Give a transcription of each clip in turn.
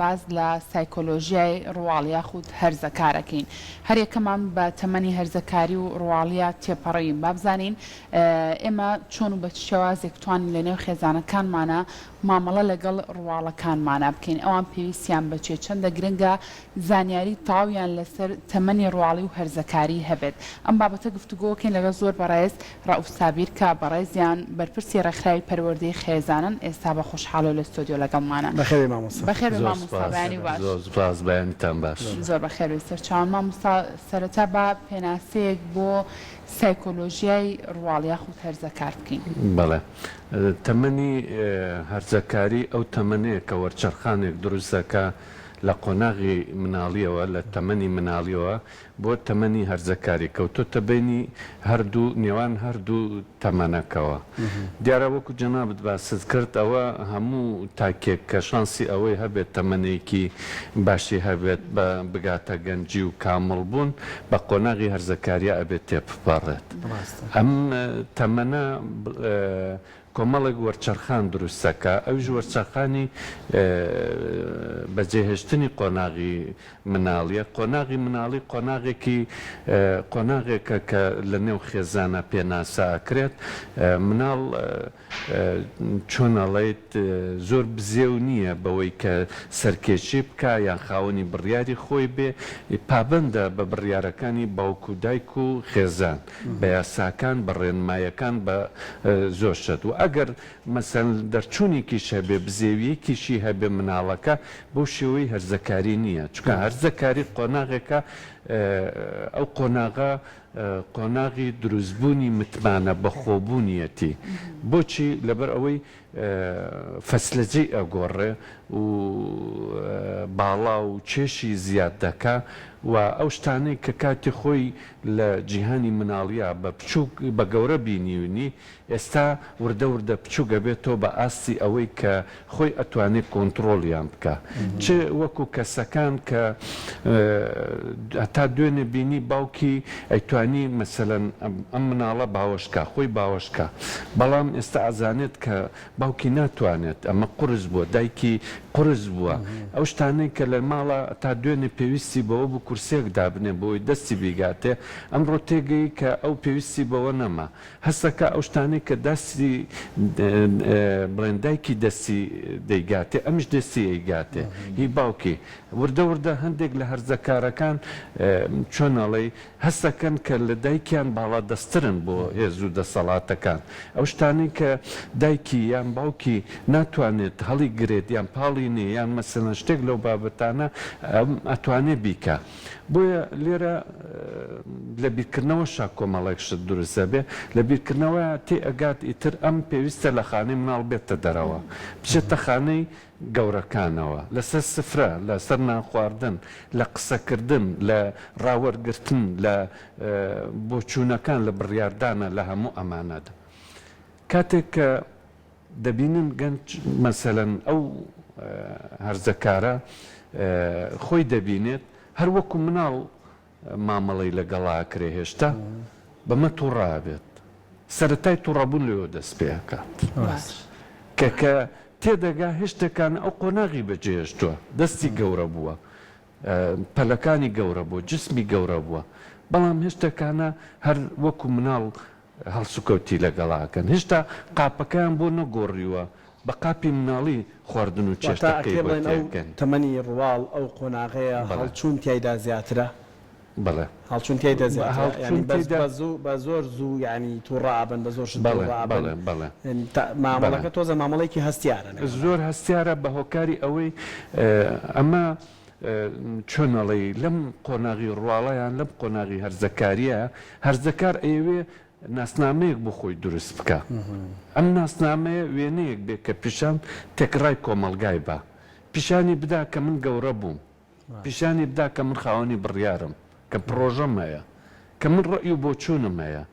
باس لە سایکۆلۆژیای ڕواڵ یاخود هەرزەکار ئەکەین. هەریەکەمان بە تەمەنی هەرزەکاری و ڕواڵیا تێپەڕیوین. با بزانین ئێمە چۆن و بە چ شێوازێک بتوانین لە نێو خێزانەکانمانا مامەڵە لەگەڵ ڕواڵەکانمانا بکەین، ئەوان پێویستیان بە چیە، چەندە گرنگە زانیاری تەواویان لەسەر تەمەنی ڕواڵی و هەرزەکاری هەبێت. ئەم بابەتە گفتوگۆکەین لەگەڵ زۆر بەڕێز ڕەئوف سابیر کە بەڕێزیان بەرپرسی ڕێکخراوی پەروەردەی خێزانن، ئێستا بە خۆشحاڵیەوە لە ستۆدیۆ لەگەڵمانە. بەخێربێی مامۆستا. بەخێربێی زۆر مامۆستا، سوپاس بەیانی باش. زۆر سوپاس بەیانیتان باش. زۆر بەخێربێی سەرچاوان. مامۆستا سەرەتا با پێناسەیەک بۆ سایکۆلۆژیای ڕواڵ یاخود هەرزەکار بکەین. بەڵێ. تەمەنی هەرزەکاری ئەو تەمەنەیە کە وەرچەرخانێک دروست دەکا لە قۆناغی مناڵیەوە، لە تەمەنی مناڵیەوە بۆ تەمەنی هەرزەکاری، کەوتۆتە بەینی هەردوو، نێوان هەردوو تەمەنەکەوە. دیارە وەکو جەنابت باست کرد ئەوە هەموو تاکێک کە شانسی ئەوەی هەبێت تەمەنێکی باشی هەبێت بە بگاتە گەنجی و کامڵ بوون بە قۆناغی هەرزەکاریا ئەبێت تێبپەڕێت. ئەم تەمەنە کۆمەڵێک وەرچەرخان دروست دەکا، ئەویش وەرچەرخانی بەجێهێشتنی قۆناغی مناڵیە. قۆناغی مناڵی قۆناغێکی قۆناغێکە کە لە نێو خێزانا پێناسە ئەکرێت. مناڵ چۆن ئەڵێیت زۆر بزێو نییە بەوەی کە سەرکێشی بکا یان خاوەنی بڕیاری خۆی بێ، پابەندە بە بڕیارەکانی باوک و دایک و خێزان. بە یاساکان، بە ڕێنمایەکان، بە زۆر شت و ئەگەر مەسەلەن دەرچوونێکیش هەبێ، بزێوییەکیشی هەبێ مناڵەکە بەو شێوەی هەرزەکاری نییە، چونکە هەرزەکاری قۆناغێکە ئەو قۆناغە قۆناغی دروستبوونی متمانە بەخۆبوونیەتی، بۆچی؟ لەبەر ئەوەی فەسلەجەی ئەگۆڕێ و باڵا و کێشی زیاد دەکا و ئەو شتانەی کە کاتی خۆی لە جیهانی مناڵیا بە بچووک بە گەورە بینیونی ئێستا وردە وردە بچووک ئەبێتەوە بە ئاستی ئەوەی کە خۆی ئەتوانێ کۆنتڕۆڵیان بکا چ وەکو کەسەکان کە هەتا دوێنێ بینی باوکی ئەیتوانی مەسەلەن ئەم مناڵە باوەش کا خۆی باوەش کا بەڵام ئێستا ئەزانێت کە باوکی ناتوانێت ئەمە قورس بووە دایکی قورس بووە ئەو شتانەی کە لە ماڵا تا دوێنێ پێویستی بەوە بوو کورسیەک دابنێ بۆی دەستی بیگاتێ ئەمڕۆ تێگەیی کە ئەو پێویستی بەوە نەما هەستەکا ئەو شتانەی کە دەستی بڵێن دایکی دەستی دەیگاتێ ئەمیش دەستی ئەیگاتێ هی باوکی وردە وردە هەندێک لە هەرزەکارەکان چۆن ئەڵێی هەستەکەن کە لە دایکیان باڵا دەسترن بۆ هێز و دەسەڵاتەکان ئەو شتانەی کە دایکی یان باوکی ناتوانێت هەڵی گرێت یان پاڵی نێ یان مەسەلەن شتێک لەو بابەتانە ئەم ئەتوانێ بیکا. بۆیە لێرە لە بیرکردنەوەشا کۆمەڵێک شت دروست دەبێ، لە بیرکردنەوەیا تێ ئەگات ئیتر ئەم پێویستە لە خانەی مناڵ بێتە دەرەوە، بچێتە خانەی گەورەکانەوە، لەسەر سفرە، لەسەر نانخواردن، لە قسەکردن، لە ڕاوەرگرتن، لە بۆچوونەکان، لە بڕیاردانە، لە هەموو ئەمانەدا. کاتێک کە دەبینن گەنج مەسەلەن ئەو هەرزەکارە خۆی دەبینێت هەر وەکو مناڵ مامەڵەی لەگەڵا ئەکرێ هێشتا بەمە توڕە ئەبێت سەرەتای توڕەبوون لەوێوە دەست پێ ئەکات کە کە تێدەگا هێشتەکان ئەو قۆناغی بەجێهێشتووە دەستی گەورە بووە پەلەکانی گەورە بووە جسمی گەورە بووە بەڵام هێشتەکانە هەر وەکو مناڵ هەڵسوکەوتی لەگەڵا ئەکەن هێشتا قاپەکەیان بۆ نەگۆڕیوە بە قاپی مناڵی خواردن و واتا چێشتەکەی ئەکرێ بۆ بڵێین ئەو تێکەن. تەمەنی ڕواڵ ئەو قۆناغەیە بەڵێ. هەڵچوون تیایدا زیاترە؟ بەڵێ. هەڵچوون تیایدا زیاترە هەڵچوون یانی بەس تێیدا. بە زوو بە زۆر زوو یانی تووڕە ئەبن بە زۆر شت بەڵێ تووڕە ئەبن بەڵێ بەڵێ یانی تا بەڵێ. مامەڵەکە تۆزە مامەڵەیەکی هەستیارە لەگەڵیان. زۆر هەستیارە بە هۆکاری ئەوەی ئەمە چۆن ئەڵێی لەم قۆناغی ڕواڵە یان لەم قۆناغی هەرزەکارییە هەرزەکار ئەیەوێ ناسنامەیەک بۆ خۆی دروست بکا. ئەم ناسنامەیە وێنەیەک بێ کە پیشان تێکڕای کۆمەڵگای با. پیشانی بدا کە من گەورە بووم. پیشانی بدا کە من خاوەنی بڕیارم، کە پڕۆژەم هەیە، کە من ڕەئی و بۆچوونم هەیە.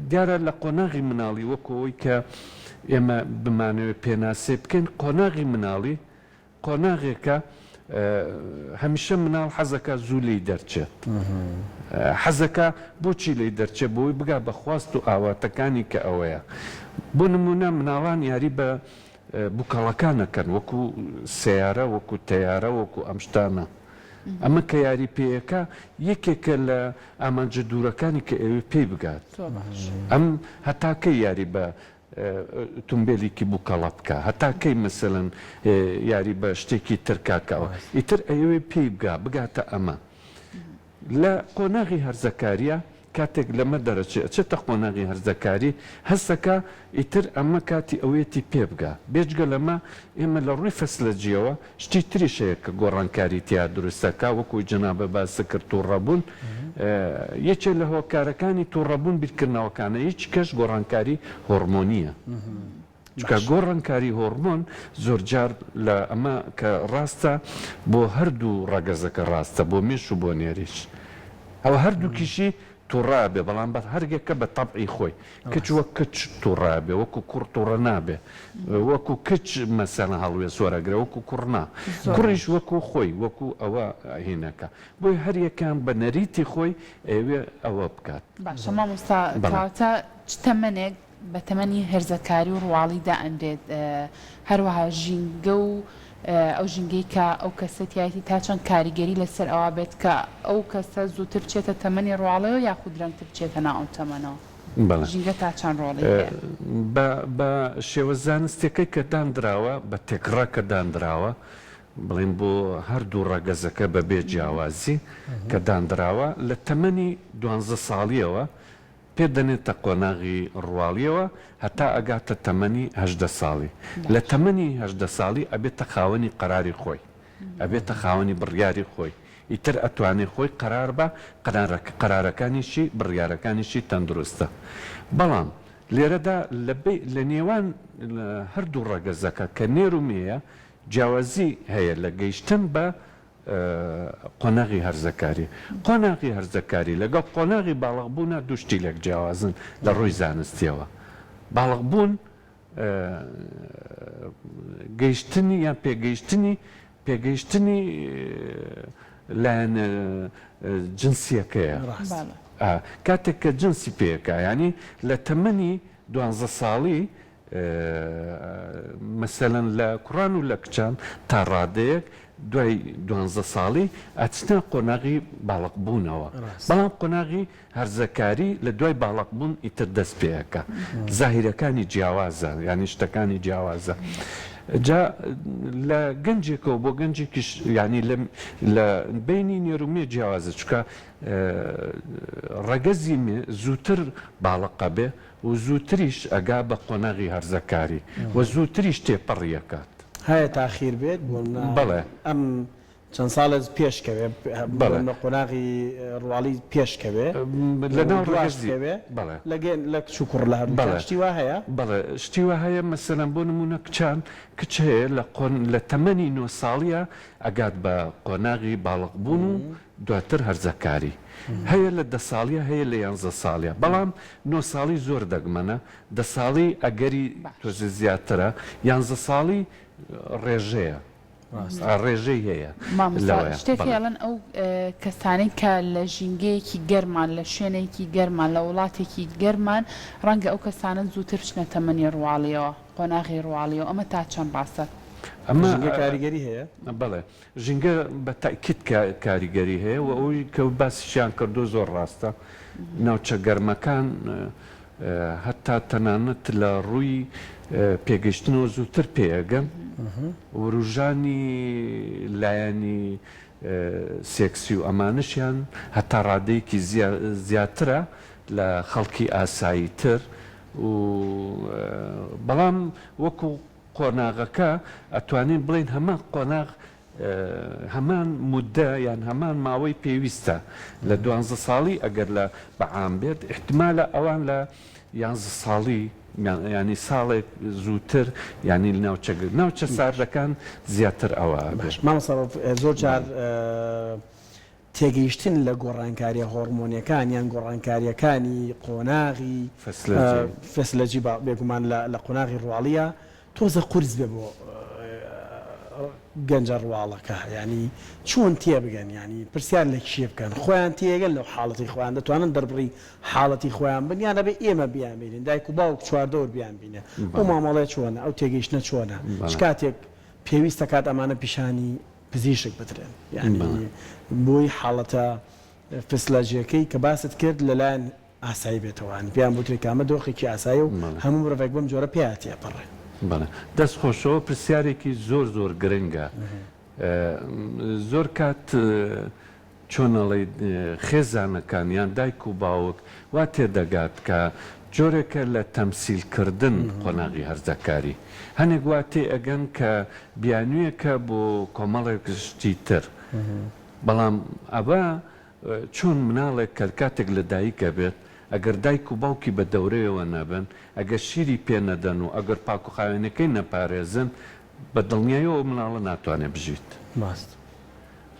دیارە لە قۆناغی مناڵی وەکو ئەوەی کە ئێمە بمانەوێ پێناسەی بکەین، قۆناغی مناڵی قۆناغێکە هەمیشە مناڵ حەزەکا زوو لێی دەرچێت. حەزەکا بۆچی لێی دەرچێت؟ بۆی بگا بە خواست و ئاواتەکانی کە ئەوەیە. بۆ نموونە مناڵان یاری بە. بوکەڵەکان ئەکەن وەکو سەیارە وەکو تەیارە وەکو ئەم شتانە ئەمە کە یاری پێیەکا یەکێکە لە ئامانجە دوورەکانی کە ئەوێ پێی بگات ئەم هەتا کەی یاری بە ئوتومبێلیکی بوکەڵە بکا هەتا کەی مەسەلەن یاری بە شتێکی تر کا کە ئەوە ئیتر ئەیەوێ پێی بگا بگاتە ئەمە لە قۆناغی هەرزەکاریە کاتێک لەمە دەرەچێ ئەچێتە قۆناغی هەرزەکاری هەستەکا ئیتر ئەمە کاتی ئەوەیەتی پێ بگا بێجگە لەمە ئێمە لە ڕووی فەسلەجیەوە شتی تریش هەیە کە گۆڕانکاری تیا دروست ئەکا وەکو جەنابت باست کرد توڕەبوون یەکێ لە هۆکارەکانی توڕەبوون بیرکردنەوەکانە یەکی کەش گۆڕانکاری هۆڕمۆنیە چونکە گۆڕانکاری هۆڕمۆن زۆرجار لە ئەمە کە ڕاستە بۆ هەردوو ڕەگەزەکە ڕاستە بۆ مێش و بۆ نێریش ئەوە هەردووکیشی توڕە ئەبێ بەڵام بە هەریەکە بە تەبعی خۆی کچ وەک کچ توڕە ئەبێ وەکو کوڕ توڕە نابێ وەکو کچ مەسەلەن هەڵوێست وەرەگرێ وەکو کوڕ نا کوڕیش وەکو خۆی وەکو ئەوە هینەکە بۆیە هەریەکەیان بە نەریتی خۆی ئەیەوێ ئەوە بکات. باشە مامۆستا بەڵێ. کەواتە چ تەمەنێک بە تەمەنی هەرزەکاری و ڕواڵی دائەنرێت، هەروەها ژینگە و ئەو ژینگەی کە ئەو کەسە تیایەتی تا چەند کاریگەری لەسەر ئەوە بێت کە ئەو کەسە زووتر بچێتە تەمەنی ڕواڵەوە یاخود درەنگتر بچێتە ناو ئەو تەمەنەوە؟ بەڵێ. ژینگە تا چەند ڕۆڵی هەیە؟ بە بە شێوە زانستیەکەی کە داندراوە، بە تێکڕا کە داندراوە، بڵێین بۆ هەردوو ڕەگەزەکە بە بێ جیاوازی کە داندراوە، لە تەمەنی دوانزە ساڵیەوە پێ دەنێتە قۆناغی ڕواڵیەوە هەتا ئەگاتە تەمەنی 18 ساڵی. لە تەمەنی 18 ساڵی ئەبێتە خاوەنی قەراری خۆی. ئەبێتە خاوەنی بڕیاری خۆی. ئیتر ئەتوانێ خۆی قەرار با، قەرارەکانیشی، بڕیارەکانیشی تەندروستە. بەڵام لێرەدا لە لە نێوان هەردوو ڕەگەزەکە کە نێر و مێیە جیاوازی هەیە لە گەیشتن بە قۆناغی هەرزەکاری. قۆناغی هەرزەکاری لەگەڵ قۆناغی باڵغبوونا دوو شتی لێک جیاوازن لە ڕووی زانستییەوە. باڵغبوون گەیشتنی یان پێگەیشتنی پێگەیشتنی لایەنە جنسییەکەیە. کاتێک کە جنسی پێکا یانی لە تەمەنی دوانزە ساڵی مەسەلەن لە کوڕان و لە کچان تا ڕادەیەک دوای دوانزە ساڵی ئەچنە قۆناغی باڵق بوونەوە بەڵام قۆناغی هەرزەکاری لە دوای باڵق بوون ئیتر دەست پێ ئەکا زاهیرەکانی جیاوازە یانی شتەکانی جیاوازە جا لە گەنجێکەوە بۆ گەنجێکیش یانی لە لە بینی نێر و مێ جیاوازە چونکە ڕەگەزی مێ زووتر باڵق ئەبێ و زووتریش ئەگا بە قۆناغی هەرزەکاری و زووتریش تێپەڕی ئەکات. هەیە تاخیر بێت بۆ نمونە بەڵێ. ئەم چەند ساڵە پێش کەوێ بۆ بەڵێ. نمونە قۆناغی ڕواڵی پێش کەوێ لە و ناو دواش ڕەگەزی بکەوێ بەڵێ. لە گەن لە کچ و کوڕ لە هەردووکیان بەڵێ. شتی وا هەیە؟ بەڵێ شتی وا هەیە مەسەلەن بۆ نمونە کچان کچ هەیە لە قۆن لە تەمەنی نۆ ساڵیە ئەگات بە قۆناغی باڵق بوون و دواتر هەرزەکاری هەیە لە دە ساڵیە هەیە لە یانزە ساڵیە بەڵام نۆ ساڵی زۆر دەگمەنە دە ساڵی ئەگەری تۆزێ زیاترە یانزە ساڵی ڕێژەیە ڕێژەی هەیە مامۆستا لەوەیە شتێک بەڵێ. هەیە ئەڵێن ئەو کەسانەی کە لە ژینگەیەکی گەرمان لە شوێنێکی گەرمان لە وڵاتێکی گەرمان ڕەنگە ئەو کەسانە زووتر بچنە تەمەنی ڕواڵیەوە قۆناغی ڕواڵیەوە ئەمە تا چەند ڕاستە؟ ئەمە ژینگە کاریگەری هەیە؟ بەڵێ ژینگە بە تەئکید کاریگەری هەیە و ئەوەی کە باسیشیان کردووە زۆر ڕاستە. ناوچە گەرمەکان هەتا تەنانەت لە ڕووی پێگەیشتنەوە زووتر پێ ئەگەن. وروژانی لایەنی سێکسی و ئەمانەشیان هەتا ڕادەیەکی زیاترە لە خەڵکی ئاساییتر و بەڵام وەکوو قۆناغەکە ئەتوانین بڵێین هەمان قۆناغ هەمان مودە یان هەمان ماوەی پێویستە لە دوانزە ساڵی ئەگەر لە بە عام بێت ئیحتمالە ئەوان لە یانزە ساڵی یانی ساڵێک زووتر یانی ناوچە ناوچە ساردەکان زیاتر ئەوە ئەبێ. باش مامۆستا زۆر جار تێگەیشتن لە گۆڕانکارییە هۆڕمۆنییەکان یان گۆڕانکارییەکانی قۆناغی فسلەجی بێگومان لە قۆناغی ڕواڵییە تۆزە قورس بێ بۆ. گەنجە ڕواڵەکە یانی چۆن تێبگەن یانی پرسیار لە کێ بکەن خۆیان تێگەن لەو حاڵەتی خۆیان دەتوانن دەربڕی حاڵەتی خۆیان بن یان ئەبێ ئێمە بیانبینین دایک و باوک چواردەور بیانبینێ ئەو مامەڵەیە چۆنە ئەو تێگەیشتنە چۆنە چ کاتێک پێویستە کات ئەمانە پیشانی پزیشک بدرێن یانی بۆی حاڵەتە فسلەجیەکەی کە باست کرد لەلایەن ئاسایی بێتەوە یانی پێیان بوترێ کە ئەمە دۆخێکی ئاساییە و هەموو مرۆڤێک بەم جۆرە پێیا تێپەڕێ. بەڵێ دەست خۆش ئەوە پرسیارێکی زۆر زۆر گرنگە زۆر کات چۆن ئەڵێی خێزانەکان یان دایک و باوک وا تێدەگات کە جۆرێکە لە تەمسیل کردن قۆناغی هەرزەکاری هەنێک وا تێئەگەن کە بیانویەکە بۆ کۆمەڵێک شتی تر بەڵام ئەوە چۆن مناڵێک کە کاتێک لە دایک ئەبێت ئەگەر دایک و باوکی بە دەورەیەوە نەبن، ئەگەر شیری پێ نەدەن و ئەگەر پاک و خاوێنەکەی نەپارێزن، بە دڵنیاییەوە ئەو مناڵە ناتوانێت بژیت. ڕاست.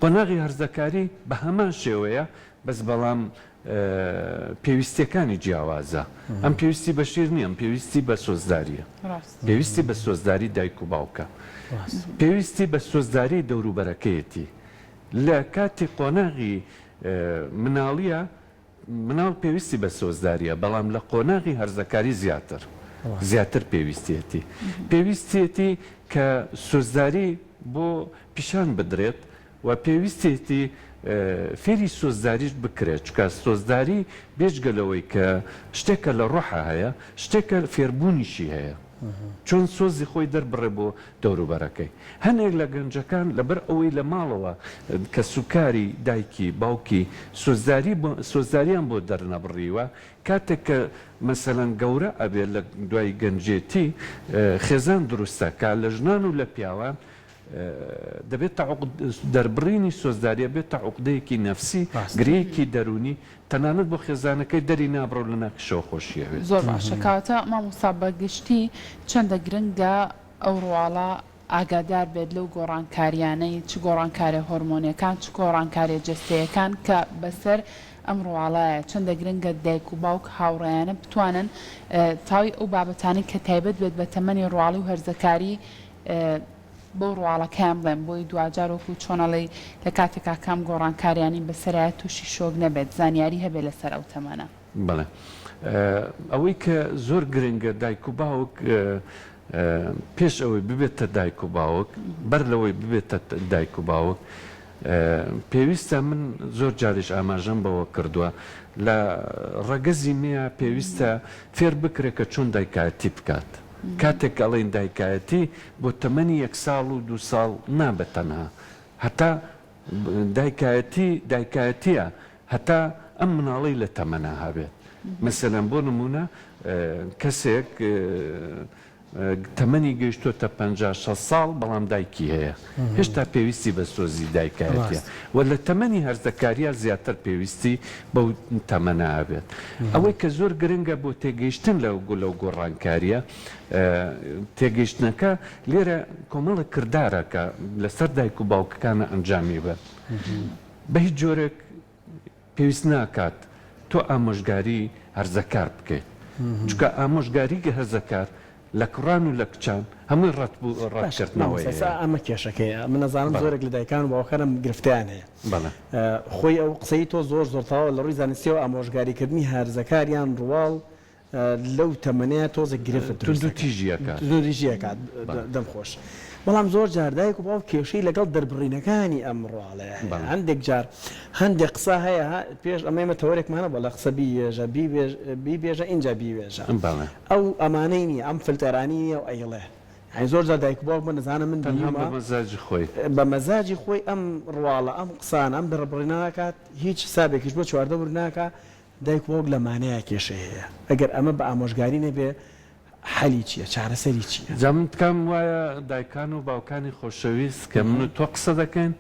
قۆناغی هەرزەکاری بە هەمان شێوەیە بەس بەڵام پێویستیەکانی جیاوازە. ئەم پێویستی بە شیر نیە، ئەم پێویستی بە سۆزداریە. ڕاست. پێویستی بە سۆزداری دایک و باوکە. ڕاست. پێویستی بە سۆزداری دەوروبەرەکەیەتی. لە کاتی قۆناغی مناڵیە مناڵ پێویستی بە سۆزداریە بەڵام لە قۆناغی هەرزەکاری زیاتر زیاتر پێویستیەتی پێویستیەتی کە سۆزداری بۆ پیشان بدرێت و پێویستیەتی فێری سۆزداریش بکرێت چونکە سۆزداری بێجگە لەوەی کە شتێکە لە ڕۆحا هەیە شتێکە فێربوونیشی هەیە چۆن سۆزی خۆی دەربڕێ بۆ دەوروبەرەکەی. هەنێک لە گەنجەکان لەبەر ئەوەی لە ماڵەوە کەسوکاری دایکی، باوکی سۆزداری بۆ سۆزداریان بۆ دەرنەبڕیوە، کاتێک کە مەسەلەن گەورە ئەبێ لە دوای گەنجێتی خێزان دروست ئەکا لە ژنان و لە پیاوان دەبێتە عوقد دەربڕینی سۆزداری ئەبێتە عوقدەیەکی نەفسی، گرێیەکی دەروونی تەنانەت بۆ خێزانەکەی دەری نابڕێ و لە ناخیشەوە خۆشی ئەوێت. زۆر باشە کەواتە مامۆستا بە گشتی چەندە گرنگە ئەو ڕواڵە ئاگادار بێت لەو گۆڕانکاریانەی چ گۆڕانکاریە هۆرمۆنیەکان چ گۆڕانکاریە جەستەیەکان کە بەسەر ئەم ڕواڵەیە چەندە گرنگە دایک و باوک هاوڕێیانە بتوانن تاوی ئەو بابەتانەی کە تایبەت بێت بە تەمەنی ڕواڵی و هەرزەکاری بەو ڕواڵەکەیان بڵێن بۆی دواجار وەکو چۆن ئەڵێی لە کاتێکا کە ئەم گۆڕانکاریانەی بەسەرایە توشی شۆک نەبێت زانیاری هەبێت لەسەر ئەو تەمەنە. بەڵێ ئەوەی کە زۆر گرنگە دایک و باوک پێش ئەوەی ببێتە دایک و باوک بەر لەوەی ببێتە دایک و باوک پێویستە من زۆر جاریش ئاماژەم بەوە کردووە لە ڕەگەزی مێ پێویستە فێر بکرێت کە چۆن دایکایەتی بکات کاتێک ئەڵێین دایکایەتی بۆ تەمەنی یەک ساڵ و دوو ساڵ نا بە تەنها هەتا دایکایەتی دایکایەتیە هەتا ئەم مناڵەی لە تەمەنا هەبێت مەسەلەن بۆ نمونە کەسێک تەمەنی گەیشتۆتە 50 60 ساڵ بەڵام دایکی هەیە هێشتا پێویستی بە سۆزی دایکایەتیە و لە تەمەنی هەرزەکاریە زیاتر پێویستی بەو تەمەنە ئەبێت. ئەوەی کە زۆر گرنگە بۆ تێگەیشتن لەو لەو گۆڕانکاریە تێگەیشتنەکە لێرە کۆمەڵێک کردارە کە لەسەر دایک و باوکەکانە ئەنجامی بەن. بە هیچ جۆرێک پێویست ناکات تۆ ئامۆژگاری هەرزەکار بکەیت چونکە ئامۆژگاری هەرزەکار لە کوڕان و لە کچان هەمووی ڕەت بوو ڕەت باشە کردنەوەی مامۆستا ئێستا هەیە. ئەمە کێشەکەیە من ئەزانم بەڵێ. زۆرێک لە دایکان و باوکان ئەم گرفتەیان هەیە بەڵێ. خۆی ئەو قسەی تۆ زۆر زۆر تەواوە لە ڕووی زانستیەوە ئامۆژگاری کردنی هەرزەکار یان ڕواڵ لەو تەمەنەیا تۆزێک گرفت دروست دەکات توندوتیژی ئەکات. توندوتیژی ئەکات بەڵێ. دەم خۆش بەڵام زۆر جار دایک و باوک کێشەی لەگەڵ دەربڕینەکانی ئەم ڕواڵەیە هەیە بەڵێ. هەندێک جار هەندێک قسە هەیە پێش ئەمە ئێمە تەوەرێکمان هەبووە لە قسە بیوێژە بیبێژ بیبێژە ئینجا بیوێژە بەڵێ. ئەو ئەمانەی نیە ئەم فلتەرانی نیە و ئەیڵێ یانی زۆر جار دایک و باوک من ئەزانم من تەنها بە بینیومە مەزاجی خۆی. بە مەزاجی خۆی ئەم ڕواڵە ئەم قسانە ئەم دەڕبڕینە ئەکات هیچ حسابێکیش بۆ چواردەور ناکا دایک و باوک لەمانەیا کێشەی هەیە ئەگەر ئەمە بە ئامۆژگاری نەبێ حەلی چیە چارەسەری چیە؟ جا من تکام وایە دایکان و باوکانی خۆشەویست کە من و تۆ قسە دەکەین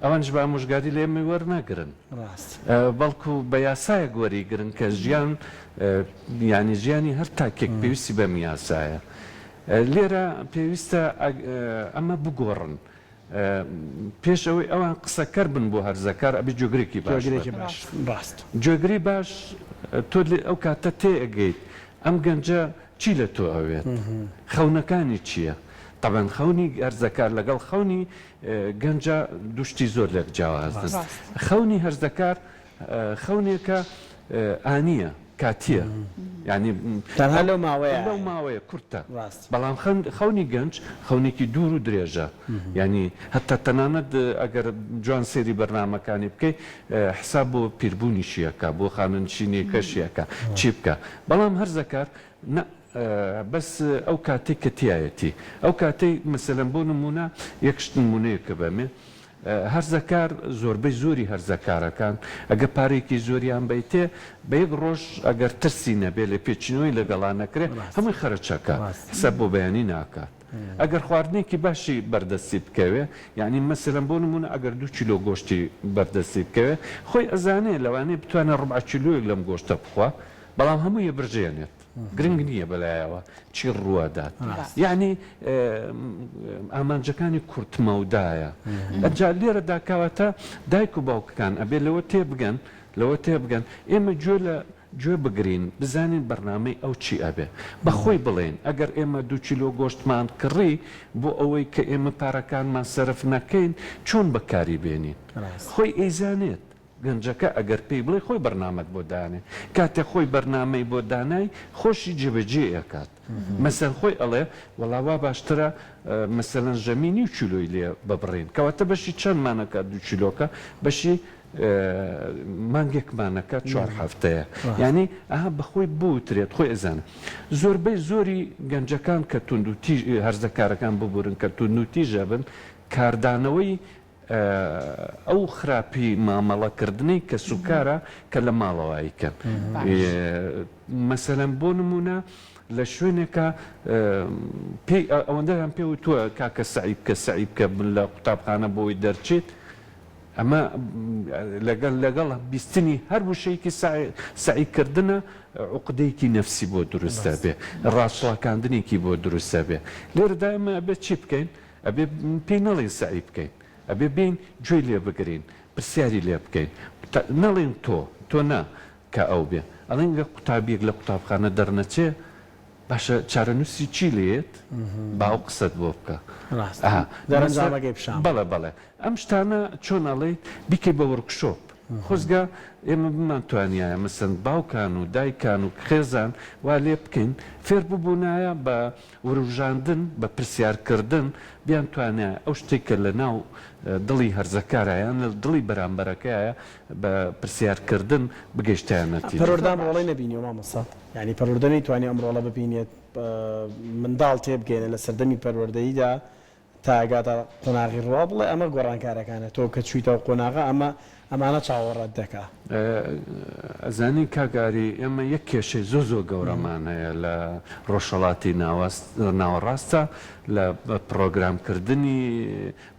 ئەوانیش بە ئامۆژگاری لە ئێمەی وەرنەگرن ڕاست. بەڵکو بە یاسایەک وەریگرن کە ژیان یانی ژیانی هەر تاکێک پێویستی بەم یاسایە لێرە پێویستە ئەمە بگۆڕن پێش ئەوەی ئەوان قسەکەر بن بۆ هەرزەکار ئەبێ جێگرێکی باش جێگرێکی باش ڕاست. جێگری باش تۆ ئەو کاتە تێئەگەیت ئەم گەنجە چی لە تۆ ئەوێت خەونەکانی چییە؟ تەبعەن خەونی هەرزەکار لەگەڵ خەونی گەنجا دوو شتی زۆر لێک جیاوازن. خەونی هەرزەکار خەونێکە ئانییە، کاتییە، یانی تەنها لەو ماوەیە لەو ماوەیە کورتە. بەڵام خەونی گەنج خەونێکی دوور و درێژە، یانی هەتا تەنانەت ئەگەر جوان سەیری بەرنامەکانی بکەی حساب بۆ پیربوونیشی ئەکا، بۆ خانەنشینیەکەشی ئەکا چی بکا. بەڵام هەرزەکار نا بەس ئەو کاتەی کە تیایەتی ئەو کاتەی مەسەلەن بۆ نموونە یەک شت نموونەیەکە بەمێ هەرزەکار زۆربەی زۆری هەرزەکارەکان ئەگەر پارەیەکی زۆریان بەیتێ بە یەک ڕۆژ ئەگەر ترسی نەبێ لێپێچینەوەی لەگەڵا نەکرێ هەمووی خەرج ئەکات حساب بۆ بەیانی ناکات ئەگەر خواردنێکی باشی بەردەستی بکەوێ یانی مەسەلەن بۆ نموونە ئەگەر دوو کیلۆ گۆشتی بەردەستی بکەوێ خۆی ئەزانێ لەوانەیە بتوانێ ڕوبعە کیلۆیەک لەم گۆشتە بخوا بەڵام هەمووی ئەبرژێنێت. گرنگ نییە بەلایەوە چی ڕووەدات یەعنی ئامانجەکانی کورتمەودایە ئەجا لێرەدا کەواتە دایک و باوکەکان ئەبێ لەوە تێبگەن لەوە تێبگەن ئێمە گوێ لە گوێ بگرین بزانین بەرنامەی ئەو چی ئەبێ بە خۆی بڵێین ئەگەر ئێمە دوو کیلۆ گۆشتمان کڕی بۆ ئەوەی کە ئێمە پارەکانمان سەرف نەکەین چۆن بەکاری بێنین خۆی ئەیزانێت گەنجەکە ئەگەر پێی بڵێی خۆی بەرنامەت بۆ دانێ کاتێ خۆی بەرنامەی بۆ دانای خۆشی جێبەجێی ئەکات مەسەن خۆی ئەڵێ وەڵا وا باشترە مەسەلەن ژەمی نیو کیلۆی لێ ببڕین کەواتە بەشی چەندمان ئەکات دوو کیلۆکە بەشی مانگێکمان ئەکات چوار هەفتەیە یانی ئەها بەخۆی بوترێت خۆی ئەزانێ زۆربەی زۆری گەنجەکان کە توندوتیژ هەرزەکارەکان ببورن کە توندوتیژ ئەبن کاردانەوەی ئەو خراپی مامەڵە کردنەی کەسوکارە کە لە ماڵەوە ئەیکەن مەسەلەن بۆ نمونە لە شوێنێکە پێی ئەوەندەیان پێ وتووە کاکە سەعی بکە سەعی بکە لە قوتابخانە بۆی دەرچیت ئەمە لەگەڵ لەگەڵ بیستنی هەر وشەیەکی سەعی کردنە عوقدەیەکی نەفسی بۆ دروست دەبێ ڕاچڵەکاندنێکی بۆ دروست دەبێ لێرەدا ئێمە ئەبێت چی بکەین ئەبێ پێی نەڵێین سەعی بکەین ئەبێ بێین گوێی لێ بگرین پرسیاری لێ بکەین نەڵێین تۆ تۆ نا کە ئەو بێ ئەڵێین گەر قوتابیەک لە قوتابخانە دەرنەچێ باشە چارەنووسی چی لێیەت با ئەو قسەت بۆ بکا ڕاستە ئەها دەرەنجامەکەی پیشان بدە. بەڵێ بەڵێ ئەم شتانە چۆن ئەڵێیت بیکەی بە workshop خۆزگە ئێمە بمانتوانیایە مەسەن باوکان و دایکان و خێزان وا لێ بکەین فێر ببوونایە بە وروژاندن، بە پرسیارکردن بیانتوانایە ئەو شتەی کە لە ناو دڵی هەرزەکارە یان لە دڵی بەرامبەرەکەیە بە پرسیارکردن بگەیشتایە نەتیجە. پەروەردە ئەم ڕۆڵەی نەبینیوە مامۆستا، یانی پەروەردە نەیتوانی ئەم ڕۆڵە ببینێت، منداڵ تێبگەیەنێت لە سەردەمی پەروەردەییدا تا ئەگاتە قۆناغی ڕوا بڵێ ئەمە گۆڕانکارەکانە تۆ کە چویتە ئەو قۆناغە ئەمە ئەمانە چاوەڕێت دەکا. ئەزانی کاک ئاری ئێمە یەک کێشەی زۆر زۆر گەورەمان هەیە لە ڕۆژهەڵاتی ناوەڕاستە لە پڕۆگرام کردنی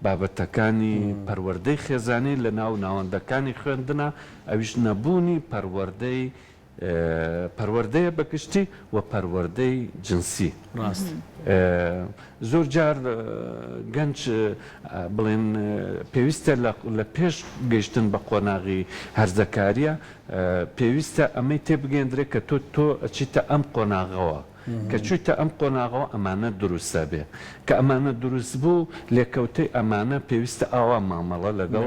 بابەتەکانی پەروەردەی خێزانی لە ناو ناوەندەکانی خوێندنا ئەویش نەبوونی پەروەردەی پەروەردەیە بە گشتی و پەروەردەی جنسی. ڕاستە. زۆر جار گەنج بڵێن پێویستە لە پێش گەیشتن بە قۆناغی هەرزەکاریە پێویستە ئەمەی تێبگەندرێت کە تۆ تۆ ئەچیتە ئەم قۆناغەوە کە چوویتە ئەم قۆناغەوە ئەمانە دروست ئەبێ کە ئەمانە دروست بوو لێکەوتەی ئەمانە پێویستە ئاوا مامەڵە لەگەڵ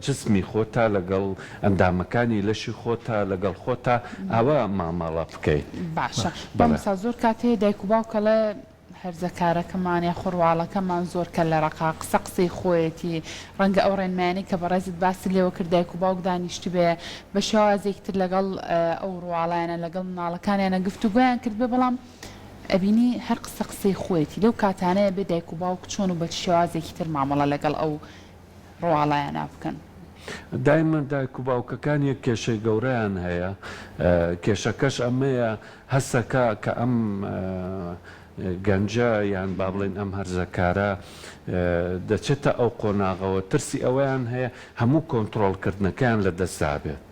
جسمی خۆتا لەگەڵ ئەندامەکانی لەشی خۆتا لەگەڵ خۆتا ئاوا مامەڵە بکەیت. باشە بەڵێ. مامۆستا زۆر کات هەیە دایک و باوک ئەڵێ هەرزەکارەکەمان یاخۆ ڕواڵەکەمان زۆر کەللە ڕەقە قسە قسەی خۆیەتی ڕەنگە ئەو ڕێنمایانەی کە بەڕێزت باست لێوە کرد دایک و باوک دانیشتبێ بە شێوازێکی تر لەگەڵ ئەو ڕواڵەیانە لەگەڵ مناڵەکانیانە گفتوگۆیان کردبێ بەڵام ئەبینی هەر قسە قسەی خۆیەتی لەو کاتانەیە بێ دایک و باوک چۆن و بە چ شێوازێکی تر مامەڵە لەگەڵ ئەو ڕواڵەیانە بکەن. دایمەن دایک و باوکەکان یەک کێشەی گەورەیان هەیە کێشەکەش ئەمەیە هەسەکە کە ئەم گەنجە یان با بڵێین ئەم هەرزەکارە دەچێتە ئەو قۆناغەوە ترسی ئەوەیان هەیە هەموو کۆنتڕۆڵکردنەکەیان لە دەستدا بێت.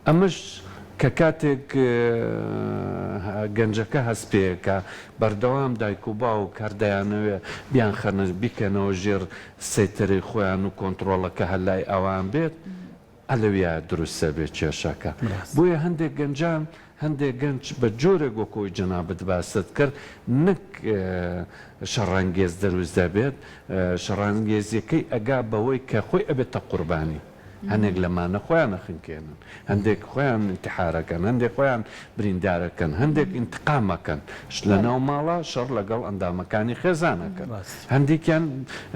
ئەمەش کە کاتێک گەنجەکە هەست پێکا بەردەوام دایک و باوک هەر دەیانەوێ بیانخەنە بیکەنەوە ژێر سەیتەرەی خۆیان و کۆنتڕۆڵەکە هەر لای ئەوان بێت، ئەلەویا دروست ئەبێ کێشەکە. بۆیە هەندێک گەنجان. هەندێک گەنج بە جۆرێک وەکو ئەوەی جەنابت باست کرد نەک شەڕانگێز دروست دەبێت، شەڕانگێزیەکەی ئەگا بەوەی کە خۆی ئەبێتە قوربانی. هەنێک لەمانە خۆیان ئەخنکێنن، هەندێک خۆیان ئینتحار ئەکەن، هەندێک خۆیان بریندار ئەکەن، هەندێک ئینتقام ئەکەن، لەناو ماڵا شەڕ لەگەڵ ئەندامەکانی خێزان ئەکەن، هەندێکیان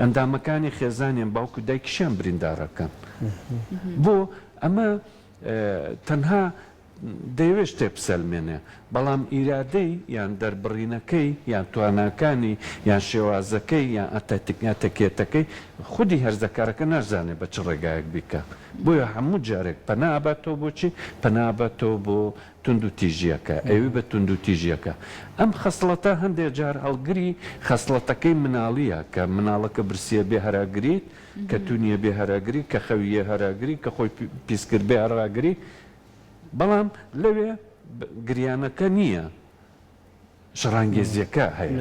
ئەندامەکانی خێزانیان باوک و دایکیشیان بریندار ئەکەن. بۆ ئەمە تەنها دەیەوێت شتێ بسەلمێنێ، بەڵام ئیرادەی یان دەربڕینەکەی یان تواناکانی یان شێوازەکەی یان ئەتەکێتەکەی خودی هەرزەکارەکە ناشزانێ بە چ ڕێگایەک بیکا. بۆیە هەموو جارێک پەنا ئەباتەوە بۆ چی؟ پەنا ئەباتەوە بۆ توندوتیژییەکە، ئەیەوێ بە توندوتیژییەکە. ئەم خەسڵەتە هەندێ جار هەڵگری خەسڵەتەکەی مناڵییە کە مناڵەکە برسییە بێ هەراگریت، کە تونییە بێ هەراگری، کە خەوییە هەراگری، کە خۆی پیس کرد بێ هەراگری. بەڵام لەوێ گریانەکە نییە، شەڕانگێزییەکە هەیە.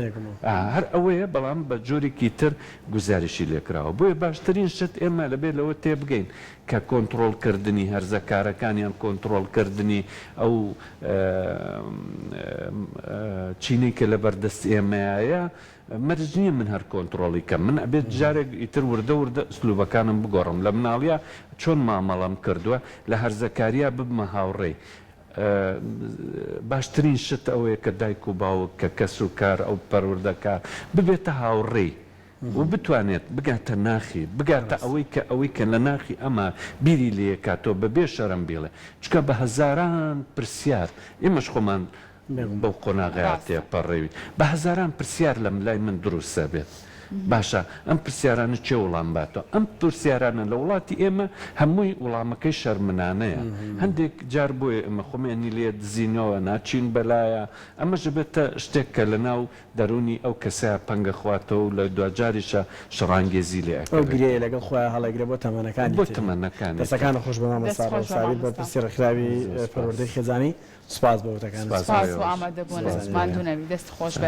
هەر ئەوەیە بەڵام بە جۆرێکی تر گوزارشی لێکراوە. بۆیە باشترین شت ئێمە دەبێت لەوە تێبگەین کە کۆنتڕۆڵکردنی هەرزەکارەکان یان کۆنتڕۆڵکردنی ئەو چینەی کە لەبەردەست ئێمەیە مەرج نییە من هەر کۆنتڕۆڵی کەم، من ئەبێت جارێک ئیتر وردە وردە ئسلوبەکانم بگۆڕم، لە مناڵیا چۆن مامەڵەم کردووە، لە هەرزەکاریا ببمە هاوڕێی. باشترین شت ئەوەیە کە دایک و باوک، کە کەس و کار، ئەو پەروەردەکار ببێتە هاوڕێی و بتوانێت بگاتە ناخی، بگاتە ئەوەی کە ئەوەی کە لە ناخی ئەما بیری لێکاتەوە بە بێ شەرم بیڵێ. چونکە بە هەزاران پرسیار ئێمەش خۆمان بەو قۆناغەیا تێپەڕێوین. بە هەزاران پرسیار لە لای من دروست ئەبێت. باشە ئەم پرسیارانە کێ وڵام باتەوە؟ ئەم پرسیارانە لە وڵاتی ئێمە هەمووی وڵامەکەی شەرمنانەیە. هەندێک جار بۆیە ئێمە خۆمانی لێ دزینەوە، ناچین بەلایا. ئەمەش ئەبێتە شتێک کە لەناو دەروونی ئەو کەسەیا پەنگە خواتەوە و لە دواجاریشا شەڕانگێزی لێ ئەو ئەکەوێتەوە. گرێیە لەگەڵ خۆیا هەڵەگرێ بۆ تەمەنەکانی بۆ تری. تەمەنەکانی تر. دەستەکانت خۆش بێ مامۆستا دەست خۆش ڕەوش بێ سابیر مامۆستا. بەرپرسی ڕێکخراوی زۆر سوپاس. پەروەردەی خێزانی. سوپاس بۆ وتەکانت. سوپاس بۆ سوپاس بۆ ئێوەش. ئامادەبوونت. سوپاس بۆ ماندوو ئێوە. نەبی. دەست خۆش بێت.